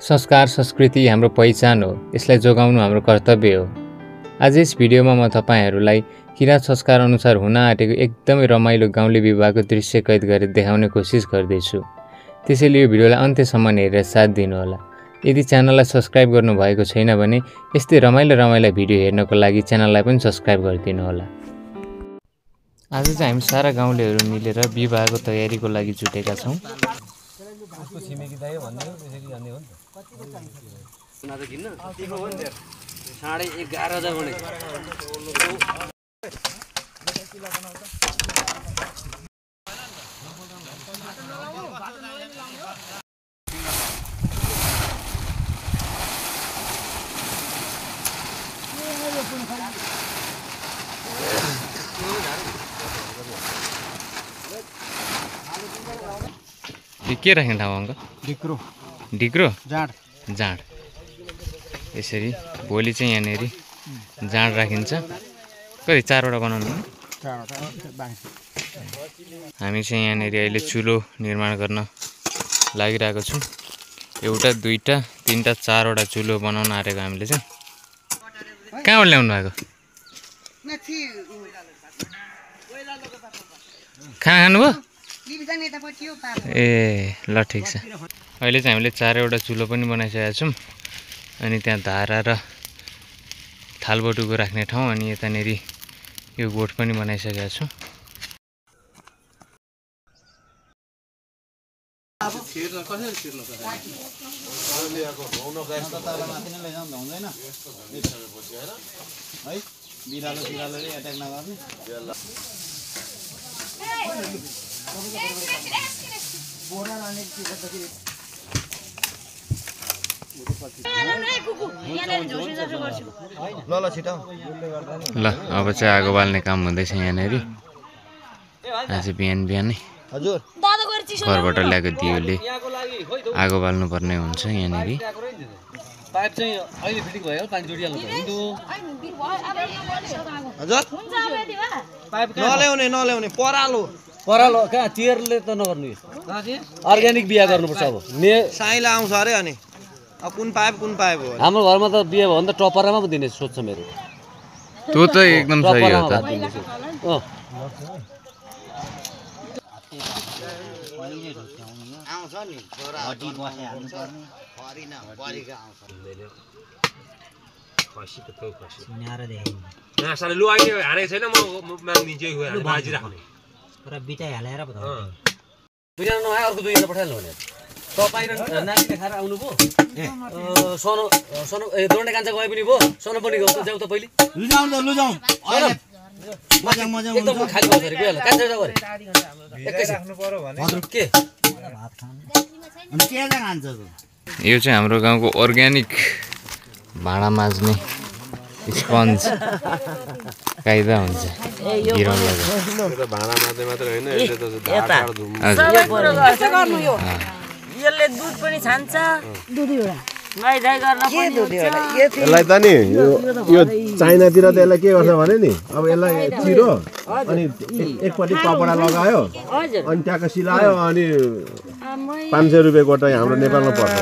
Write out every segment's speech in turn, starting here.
संस्कार संस्कृति हाम्रो पहिचान हो। यसलाई जोगाउनु हाम्रो कर्तव्य हो। आज यस भिडियोमा म तपाईहरुलाई किराँत संस्कार अनुसार हुन आँटेको एकदमै रमाइलो गाउँले विवाहको दृश्य कैद गरेर देखाउने कोसिस गर्दैछु। त्यसैले यो भिडियोलाई अन्त्यसम्म हेरेर साथ दिनुहोला। यदि च्यानललाई सब्स्क्राइब गर्नु भएको छैन भने यस्तै रमाइलो भिडियो हेर्नको लागि च्यानललाई पनि सब्स्क्राइब गरिदिनु होला। आज चाहिँ हामी सारा गाउँलेहरू मिलेर विवाहको तयारीको लागि जुटेका छौं। उसको छिमेकी दाइ भन्ने हो, त्यसरी जाने हो नि त। सुना त किन्न तिम्रो हो नि 11:30 भने के राख्ने ठाउँ अंक? डिक्रो डिक्रो जाँड जाँड। यसरी भोलि चाहिँ यहाँनेरि जाँड राखिन्छ। कति 4 वटा बनाउनु हो? हामी चाहिँ यहाँनेरि अहिले चुलो निर्माण गर्न लागिरहेको छौं। एउटा दुईटा तीनटा 4 वटा चुलो बनाउन आरेको हामीले चाहिँ। कहाँबाट ल्याउनु भएको? खानुभयो? ए ल ठिक छ। अहिले चाहिँ हामीले 4 वटा चुलो पनि बनाइसकेका छौं। अनि त्यहाँ धारा र थालबटुको राख्ने ठाउँ अनि यतानेरि यो गोठ पनि बनाइसकेका छौं। ल अब चाहिँ आगो बाल्ने काम हुँदैछ यहाँनेरि। आज बिहानै घरबाट ल्याएको दियोले आगो बाल्नु पर्ने हुन्छ यहाँनेरि। पाइप चाहिँ अहिले फिटिङ भयो, पानी जोडिहाल्नु पर्यो। हजुर पाइप नल्याउने परालो कहाँ टियरले त नगर्नु। यो अर्ग्यानिक बिहा गर्नुपर्छ। अब साइला आउँछ अरे अनि कुन पाइप हो? हाम्रो घरमा त बिहा भयो भने त टपरामा पो दिने सोच्छ मेरो। त्यो त एकदम सही हो त। आउँछ नि हटी बसे हाल्नु पर्ने फरिन बरिका आउँछ खसी त त्यो खसी सुनाएर देखाउनु यहाँ साले लु अहिले हारेको छैन म माग्दिन्छु यो बाजी राख्ने र बिटाइ हालेर पो दुईजना नआए अर्को दुईजना पठाइहाल्नु भने तपाईँ र नानीले खाएर आउनु भो। सोनो दोर्ने कान्छा गए पनि भो, सोनो पनि जाऊ त पहिले। लु जाऊ मजा एकदम खाली भयो अरे गयो कान्छा जाऊ अरे एकैछिन राख्नु पर्यो भने हजुर के भात खाने अनि के खान्छ त? यो चाहिँ हाम्रो गाउँको अर्ग्यानिक भाँडा माझ्ने स्पन्ज कायदा हुन्छ। भाँडा मात्रै होइन, यसले त ढाड धुम सबै कुरो गर्छ गर्नु। यो यसले दुध पनि छान्छ, गाईधाई गर्न पनि हुन्छ। यसलाई त नि यो चाइनातिर त यसलाई के गर्छ भने नि अब यसलाई चिरो अनि एकपट्टि कपडा लगायो अनि ट्याक्क सिलायो अनि 500 रुपियाँ गोटा हाम्रो नेपालमा पर्छ।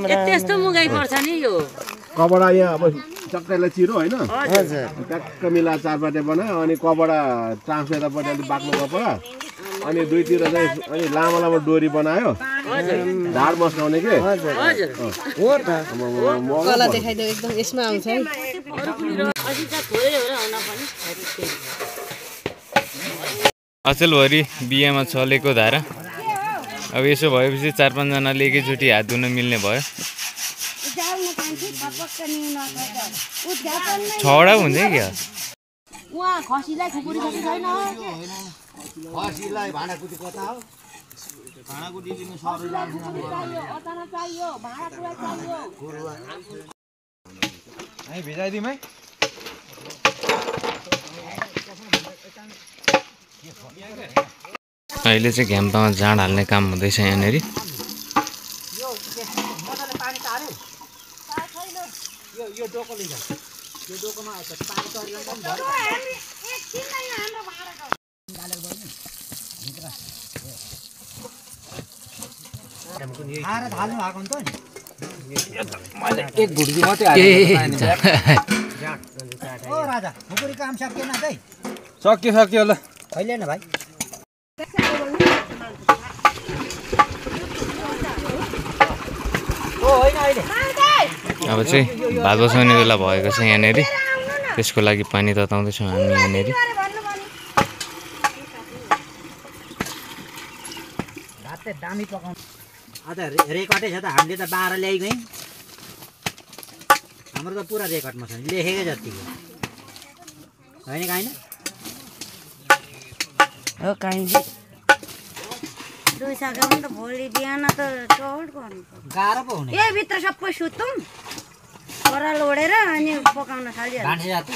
त्यस्तो मुगाई पर्छ नि यो कपडा यहाँ अब चक्कैलाई चिरो होइन ट्याक्क मिला 4 पाटे बनायो अनि कपडा ट्रान्सफर यतापट्टि अलिक बाक्लो कपडा अनि दुईतिर चाहिँ अनि लामो डोरी बनायो ढाड मस्काउने के कला देखाइदियो एकदम यसमा आउँछ है। अचेलभरि बिहामा चलेको धारा। अब यसो भएपछि 4-5 जनाले एकैचोटि हात धुन मिल्ने भयो। 6 वटा हुन्छ क्या? उहाँ खसीलाई खुकुरी खसी छैन। खसीलाई भाँडाकुटी कता हो? भाँडाकुटी दिनु सबै अचानक चाहियो, भाँडा कुडा चाहियो। हामी भिजाइदिउँ है। अहिले चाहिँ घ्याम्पामा जाँड हाल्ने काम हुँदैछ यहाँनेरि। यो डोको लिन्छ। यो डोकोमा पानी तरिन्छ नि भर। खाएर थाल्नु भएको हुन्छ नि मैले एक भुटकी मात्रै हालेँ ओ राजा खुकुरी काम सकिएन है सक्यो ल कहिले न भाइ ओ होइन अहिले अब चाहिँ भात बसाउने बेला भएको छ यहाँनिर त्यसको लागि पानी तताउँदैछौँ हामी यहाँनिर भात चाहिँ दामी पकाउनु रेकर्डै छ त हामीले त 12 ल्याइ गयौँ हाम्रो त पुरा रेकर्डमा छ लेखेकै जतिको होइन काइन हो काइन्जी दुई सकाउनु त भोलि बिहान त चौड गर्नु गाह्रो पो हुने ए भित्र सबै सुतौँ पराल ओढेर अनि पकाउन थालिहाल्छ भान्से जाति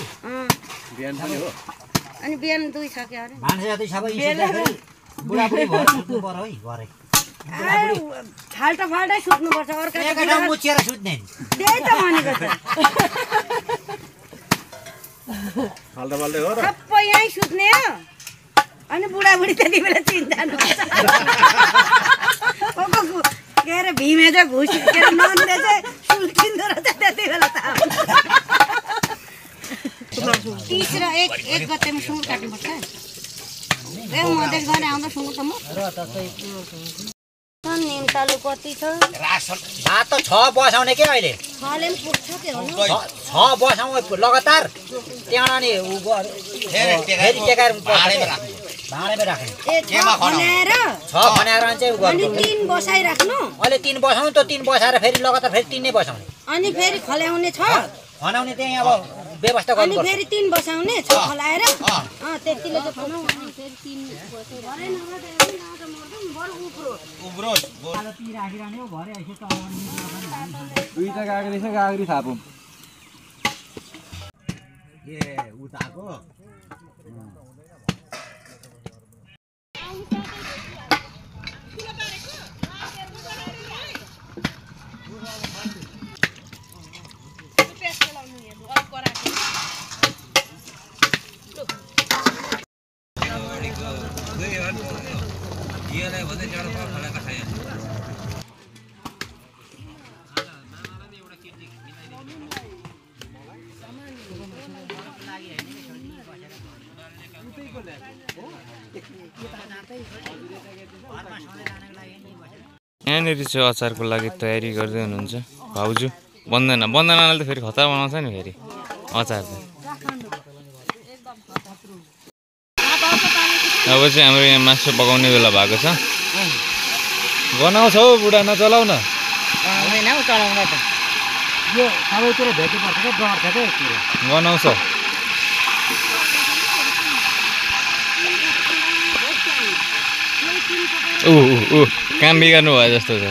बिहान पनि हो अनि बिहान दुई सक्यो अरे भान्से जाति सबै सुत्दाखेरि बुढाबुढी भएर सुत्नु पर्यो है घरै फाल्टा फाल्टै सुत्नुपर्छ अर्का एक ठाउँ मुछिएर सुत्ने त्यही त भनेको त फाल्टा फाल्टै हो र सबै यहीँ सुत्ने हो अनि बुढाबुढी त्यति बेला चिन्ता नहोस् के अरे भिमे चाहिँ भुस के अरे ननले चाहिँ सुल्किँदो रहेछ त्यति बेला त 30 र 1 गतेमा सुँगुर काट्नुपर्छ ए मधेस गएर आउँदा सुँगुर त म निमतालु कति छ भात त 6 बसाउने के अहिले छले पनि पुग्छ त्यो हो 6 बसाउँ लगातार त्यहाँ अनि फेरि टेकाएर भाँडेमा राख्ने ए खनाएर 6 खनाएर चाहिँ उ अनि गर्नु 3 बसाइराख्नु अहिले 3 बसाउनु त 3 बसाएर फेरि लगातार फेरि 3 नै बसाउने अनि फेरि खल्याउने छ खनाउने चाहिँ अब व्यवस्था अनि गर्नुपर्छ फेरि 3 बसाउने छ खलाएर त्यतिले चाहिँ खनाउ अनि फेरि 3 बसाइ राखिरहने हो घरै आइसक्यो त दुईटा गाग्री छ गाग्री थापौँ ए उताको यहाँनिर चाहिँ अचारको लागि तयारी गर्दै हुनुहुन्छ भाउजू बन्दनाले त फेरि खतरा बनाउँछ नि फेरि अचार त अब चाहिँ हाम्रो यहाँ मासु पकाउने बेला भएको छ गनाउँछ हौ बुढा नचलाउ न होइन हौ चलाउँदा त यो सबैतिर भेट्नुपर्छ क्या डर छ क्या यतिर गनाउँछ काम बिगार्नु भयो जस्तो छ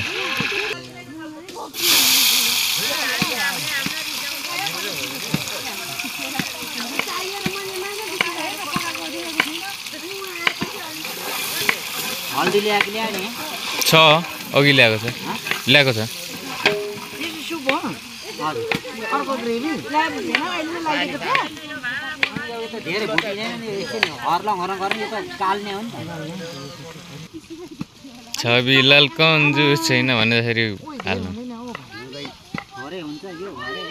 हल्दी ल्याएको ल्यायो नि छ अघि ल्याएको छ अर्को ग्रेभी धेरै भुटिँदैन नि एकछिन हर्लङ गर्ने यो त काल्ने हो नि त छविलाल कन्जुस छैन भन्दाखेरि हाल्नु घरै हुन्छ यो घरै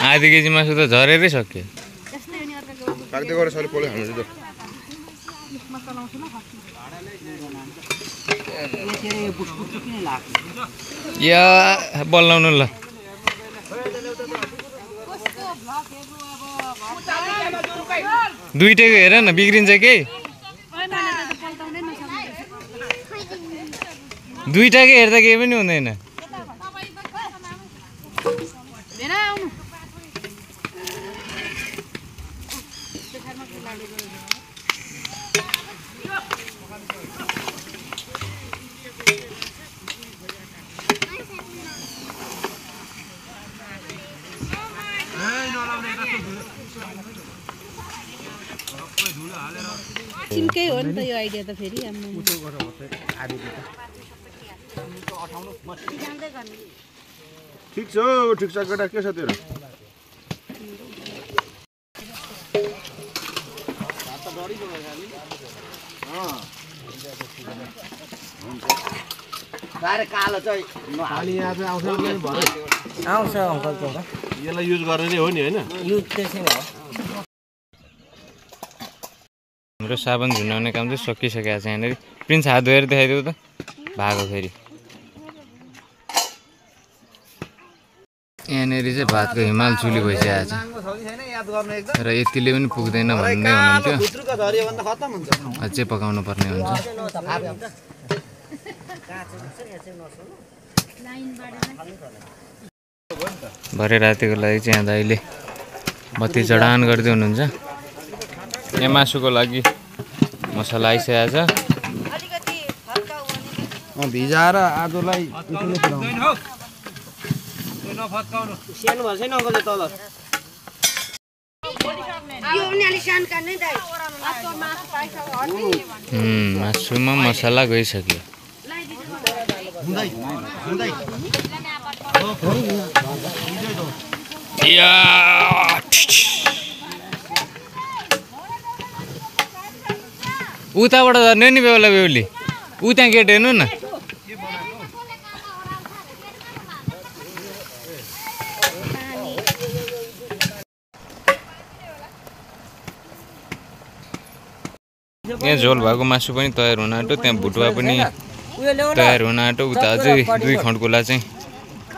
आधी केजी मासु त झरेरै सक्यो या बल्लाउनु ल दुईटैको हेर न बिग्रिन्छ के दुईटाकै हेर्दा केही पनि हुँदैन सिमकै हो नि त यो आइडिया त फेरि ठिक छ केटा के छ तेरो कालो चाहिँ अनि यहाँ चाहिँ आउँछ नि भरे आउँछ अङ्कल त्यो यसलाई युज गर्ने नै हो नि हैन युज त्यसै हो हाम्रो साबुन झुन्डाउने काम चाहिँ सकिसकेको छ यहाँनिर प्रिन्स हात धोएर देखाइदेऊ त भागो फेरि यहाँनिर चाहिँ भातको हिमाल चुली भइसकेको छ र यतिले पनि पुग्दैन भन्दै हुनुहुन्थ्यो अझै पकाउनु पर्ने हुन्छ भरे रातिको लागि चाहिँ यहाँ दाइले बत्ती जडान गर्दै हुनुहुन्छ यहाँ मासुको लागि मसला आइसकेको छ भिजाएर आजलाई सानो भन्छ नि अङ्कलले तल मासुमा मसला गइसक्यो उताबाट झर्ने नि बेहुला बेहुली ऊ त्यहाँ गेट हेर्नु न यहाँ झोल भएको मासु पनि तयार हुन आँट्यो त्यहाँ भुटुवा पनि तयार हुन आँट्यो उता अझै 2 खण्डकुला चाहिँ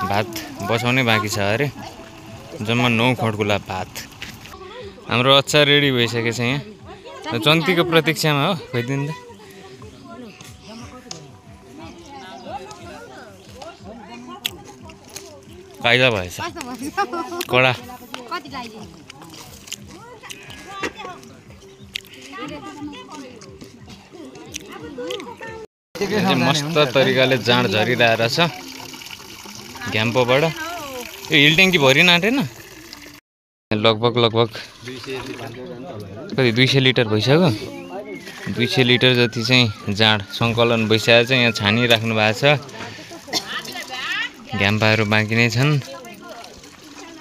भात बसाउनै बाँकी छ अरे जम्मा 9 खण्डकुला भात हाम्रो अचार रेडी भइसकेको छ यहाँ जन्तीको प्रतीक्षामा हो खोइदिनु त कायदा भएछ कडा मस्त तरिकाले जाँड झरिरहेको छ घ्याम्पोबाट यो हिल ट्याङ्की भरिन आँटेन लगभग कति 200 लिटर भइसक्यो 200 लिटर जति चाहिँ जाँड सङ्कलन भइसकेको छ यहाँ छानिराख्नु भएको छ घ्याम्पाहरू बाँकी नै छन्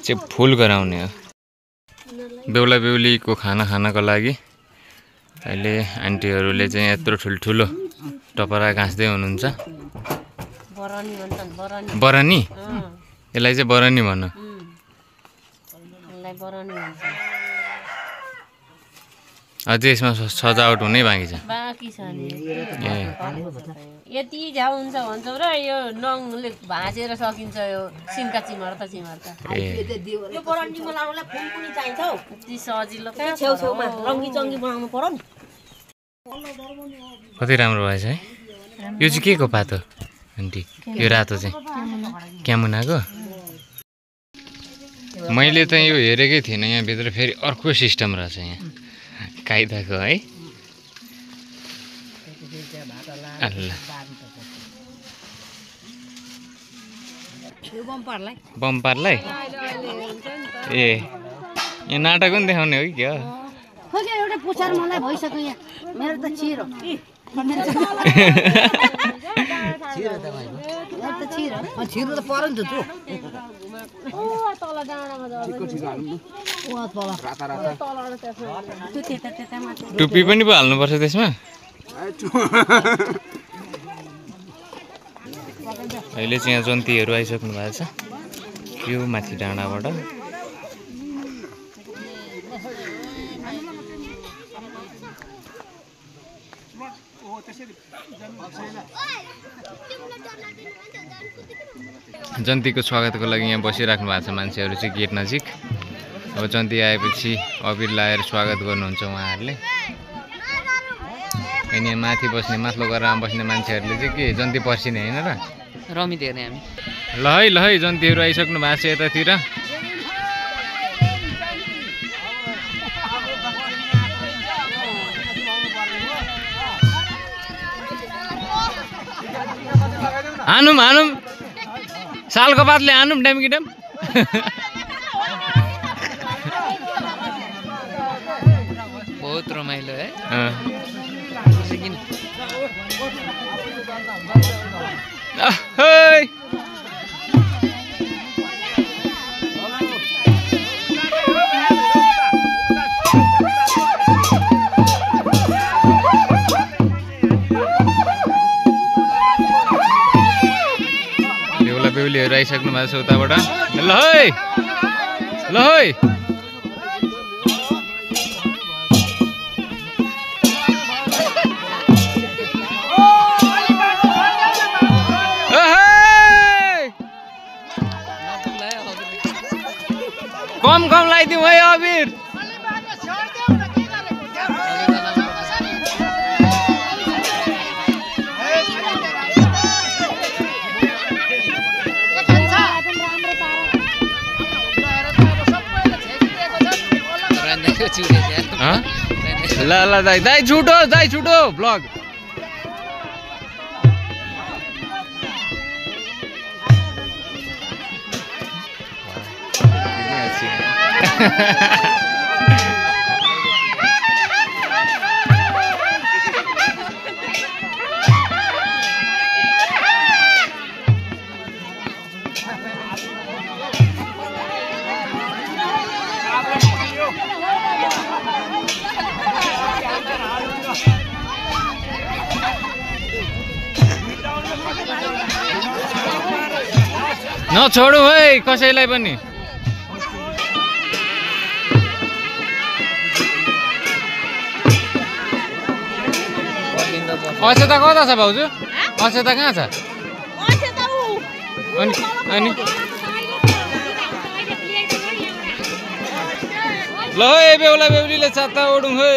चाहिँ फुल गराउने हो बेहुला बेहुलीको खाना खानको लागि अहिले आन्टीहरूले चाहिँ यत्रो ठुल्ठुलो टपरा गाँच्दै हुनुहुन्छ बरनी यसलाई चाहिँ बरनी भन अझै यसमा सजावट हुनै बाँकी छ यति झ्याउ हुन्छ भन्छौ र यो नङले भाँचेर सकिन्छ यो सिन्का चिमर्ता यो बरन्डीमा लाउनलाई फुल पनि चाहिन्छ हौ यति सजिलो कहाँ छेउछेउमा रङ्गी चङ्गी बनाउनु पर्यो नि कति राम्रो भएछ है यो चाहिँ के को पात हो आन्टी यो रातो चाहिँ क्यामुनाको मैले त यो हेरेकै थिइनँ यहाँभित्र फेरि अर्को सिस्टम रहेछ यहाँ कायदाको है अल्ला बम्परलाई ए यहाँ नाटक पनि देखाउने हो कि क्या एउटा पुछार मलाई भइसक्यो यहाँ मेरो त छिरो छिरो त पर्यो नि त टुप्पी पनि पो हाल्नुपर्छ त्यसमा अहिले चाहिँ यहाँ जन्तीहरू आइसक्नु भएको छ यो माथि डाँडाबाट जन्तीको स्वागतको लागि यहाँ बसिराख्नु भएको छ मान्छेहरू चाहिँ गेट नजिक अब जन्ती आएपछि अबिर लाएर स्वागत गर्नुहुन्छ उहाँहरूले अनि यहाँ माथि बस्ने माथिल्लो गरामा बस्ने मान्छेहरूले चाहिँ के जन्ती पर्सिने होइन र रमित हेर्ने हामी ल है जन्तीहरू आइसक्नु भएको छ यतातिर हानुम सालको पातले हानुम ड्याम कि ड्याम बहुत रमाइलो है बेहुलीहरू आइसक्नु भएको छ उताबाट ल है ल है कम कम लगाइदिउँ है अबिर ल ल दाइ दाइ छुटो ब्लग नछोडौँ है कसैलाई पनि अक्षता कता छ भाउजू अक्षता कहाँ छ अनि ल है बेहुला बेहुलीले छाता ओढौँ है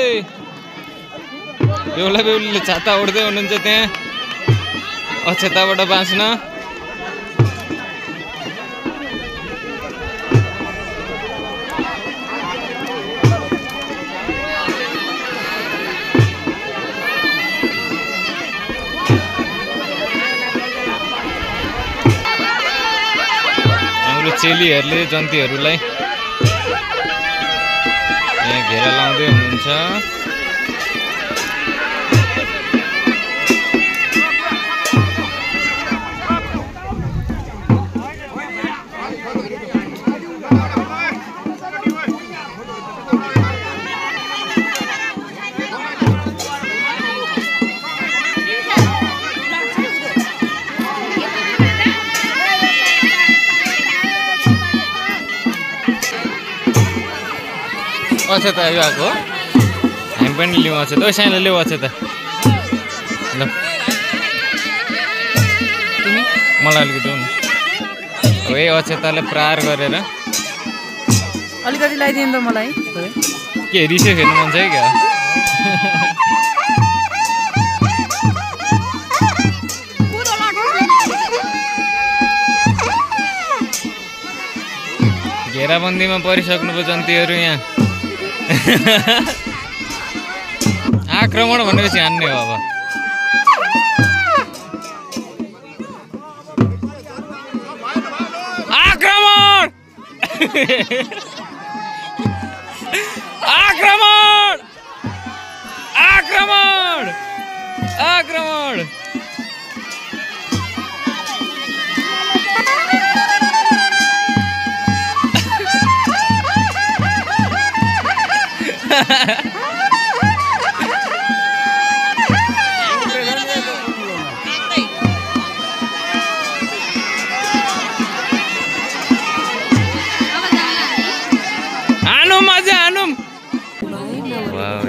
बेहुला बेहुलीले छाता ओढ्दै हुनुहुन्छ त्यहाँ अक्षताबाट बाँच्न चेलीहरूले जन्तीहरूलाई यहाँ घेरा लाउँदै हुनुहुन्छ अक्षता आएको हामी पनि लिउँ अक्षता ओइ साइनले ल्याऊ अक्षता ल मलाई अलिकति हो नि है अक्षताले प्रहार गरेर अलिकति लगाइदिनु त मलाई के रिसो खेल्नु मन छ है क्या घेराबन्दीमा परिसक्नु पो जन्तीहरू यहाँ आक्रमण भनेपछि हान्ने हो अब आक्रमण आक्रमण आक्रमण आक्रमण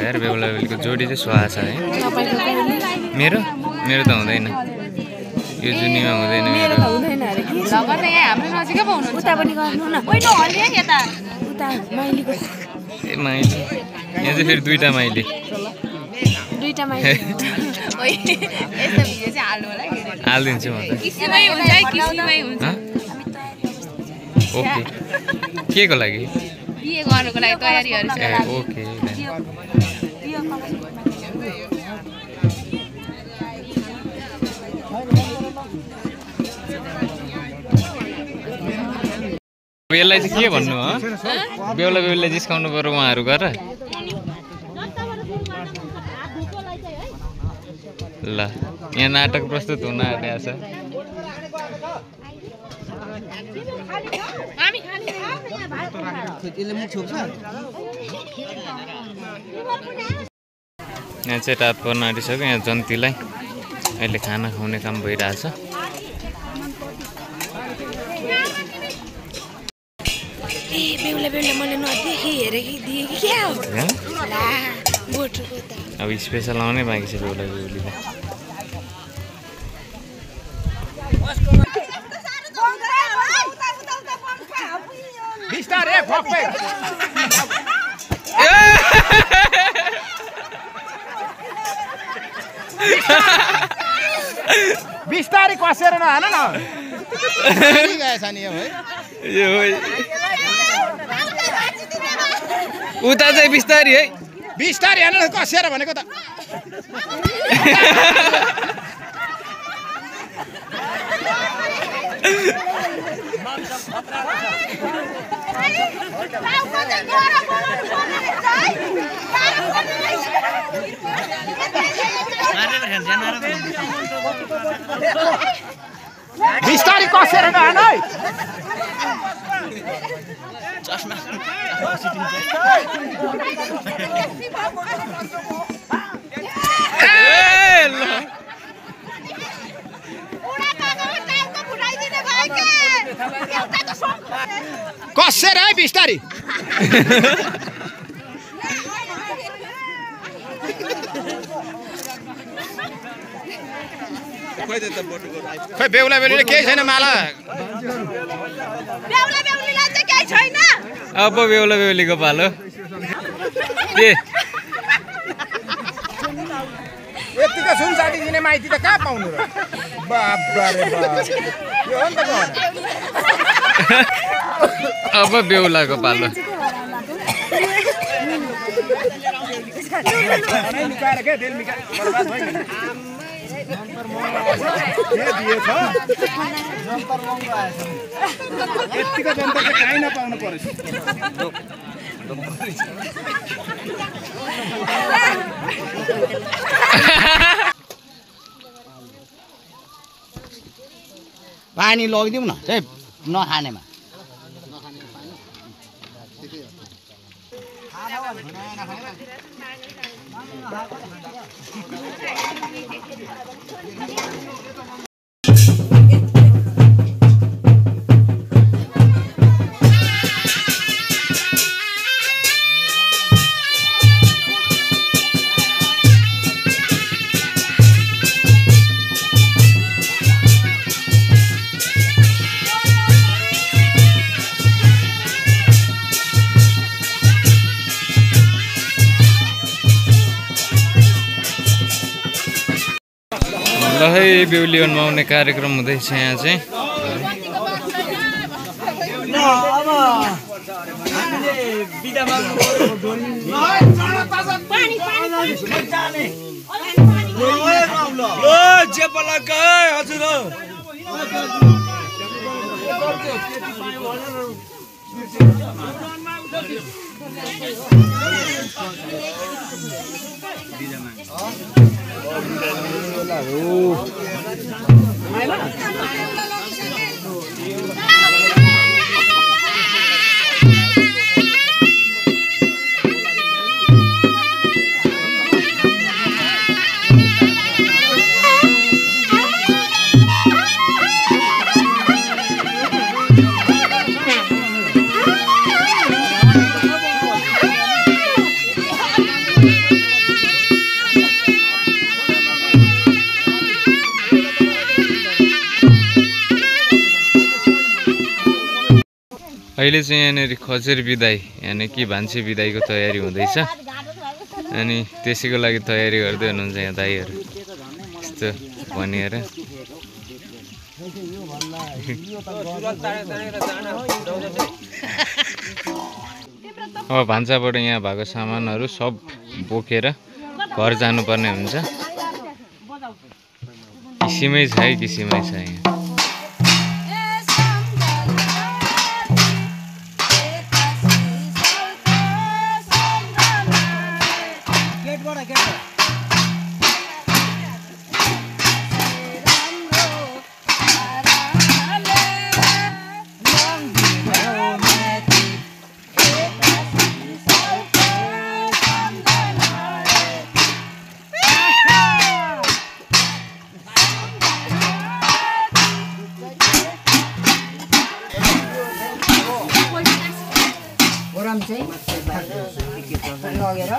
यार बेहुला बेहुलीको जोडी चाहिँ सुहा छ है मेरो मेरो त हुँदैन यो जुनीमा हुँदैन मेरो ए माइली यहाँ चाहिँ फेरि दुईटा माइली हालिदिन्छु म त ओके के को लागि गर्नुको लागि तयारीहरु छ ओके बेहुलाई चाहिँ के भन्नु हो बेहुला बेहुलीले जिस्काउनु पर्यो उहाँहरू गरेर ल यहाँ नाटक प्रस्तुत हुन आँटेको छ यहाँ चाहिँ रात पर्न आँटिसक्यो यहाँ जन्तीलाई अहिले खाना खुवाउने काम भइरहेछ बेहुला मैले नदेखेँ हेरेँ दिएँ कि क्या हो ला बोटुको त अब स्पेसल आउनै बाँकी छ बेहुला बेहुलीको बिस्तारै फक्कै बिस्तारै कसेर नहान न गएछ नि यो उता चाहिँ बिस्तारी है बिस्तारै हान न कसेर भनेको त बिस्तारै कसेर नहान है कसेर है बिस्तारी खै बेहुला बेहुलीले केही छैन माला बेहुला बेहुलीलाई चाहिँ केही छैन अब बेहुला बेहुलीको पालो के यतिको सुन साथी दिने माइती त कहाँ पाउनु र बाबा रे बाब यो हो नि त अब बेहुलाको पालो निकाएर के तेल निकाल बर्बाद भयो नि के दिएछ जन्तर महँगो आएछ यतिको जन्तर चाहिँ काहीँ नपाउनु पर्छ पानी लगिदिउँ न चाहिँ नखानेमा ल है बेहुली अन्माउने कार्यक्रम हुँदैछ यहाँ चाहिँ अहिले चाहिँ यहाँनिर खजेर बिदाई यानि कि भान्से बिदाईको तयारी हुँदैछ अनि त्यसैको लागि तयारी गर्दै हुनुहुन्छ यहाँ दाइहरू यस्तो भनेर अब भान्साबाट यहाँ भएको सामानहरू सब बोकेर घर जानुपर्ने हुन्छ किसिमै छ है किसिमै छ यहाँ ग्राम चाहिँ लगेर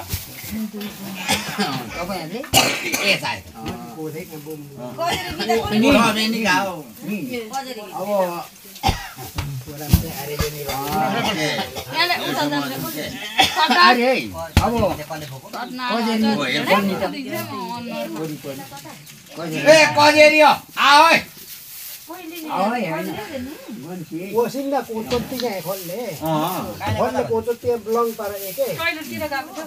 तपाईँहरूले ओसिन्दा कोचो तिगे खोल्ले खोल्ले कोचो त्यो ब्लङ पार एकै कहिलेतिर गएको छ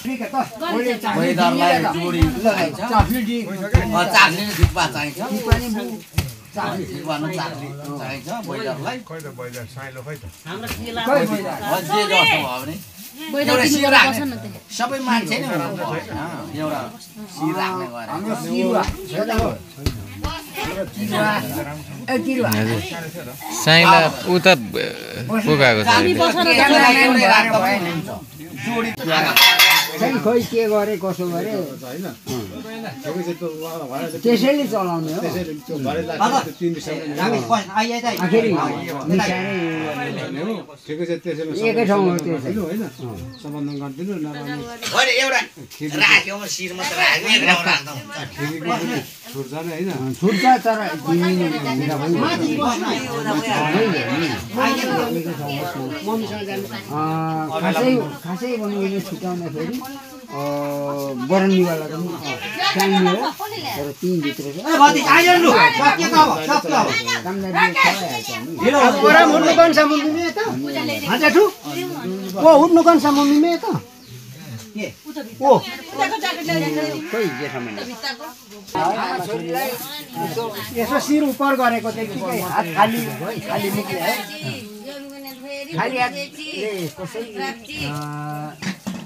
ठीक है त मैले वेदरलाई जोडी चाफी डी चाख्ने जुप्पा चाहिन्छ पनि चाख्ने जुप्पामा चाख्ने चाहिन्छ वेदरलाई खै त बैला साइलो खै त हाम्रो किला जे जस्तो भयो भने एउटा सिर राख्ने सबै मान्छे नै हुनु पर्छ एउटा सिर राख्ने गरे हाम्रो सिरुवा साइला उता पुगाएको छ जोडी चाहिँ खोइ के गरे कसो गरे त्यसैले चलाउने हो आखिर एकै ठाउँमा एउटा राख्यो सिरमा त राख्यो एक ठाउँ राख्दा छुट्छ तर खासै भन्नु छुट्याउँदाखेरि बरन्नीवाला पनि सानो हो तर तीनभित्र यसो शिर उपर गरेको चाहिँ हात खाली खाली निक्ल्यो है खाली हातले कसै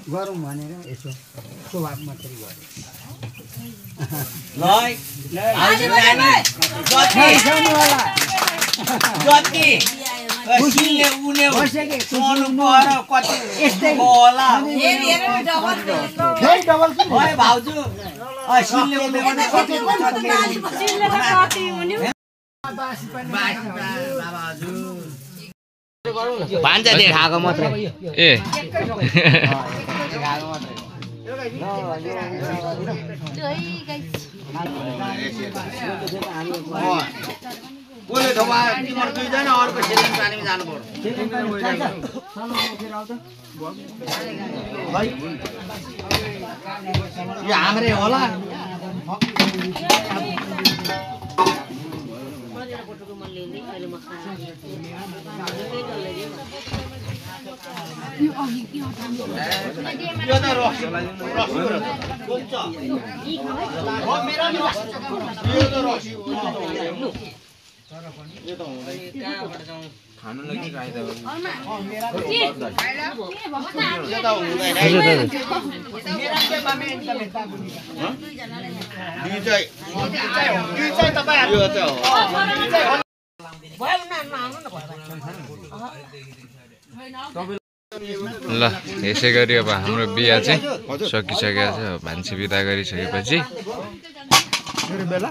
गरौँ भनेर यसो स्वभाव मात्रै गरे भान्जा देखाएको मात्रै ए कसले थोपा तिम्रो दुईजना अर्को सेकेन्ड पानीमा जानु पर्छ यो हाम्रै होला यो त रक्सी खानु लागि राख्दा ल यसै गरी अब हाम्रो बिहा चाहिँ सकिसकेको छ भान्सी बिदा गरिसकेपछि मेरो बेला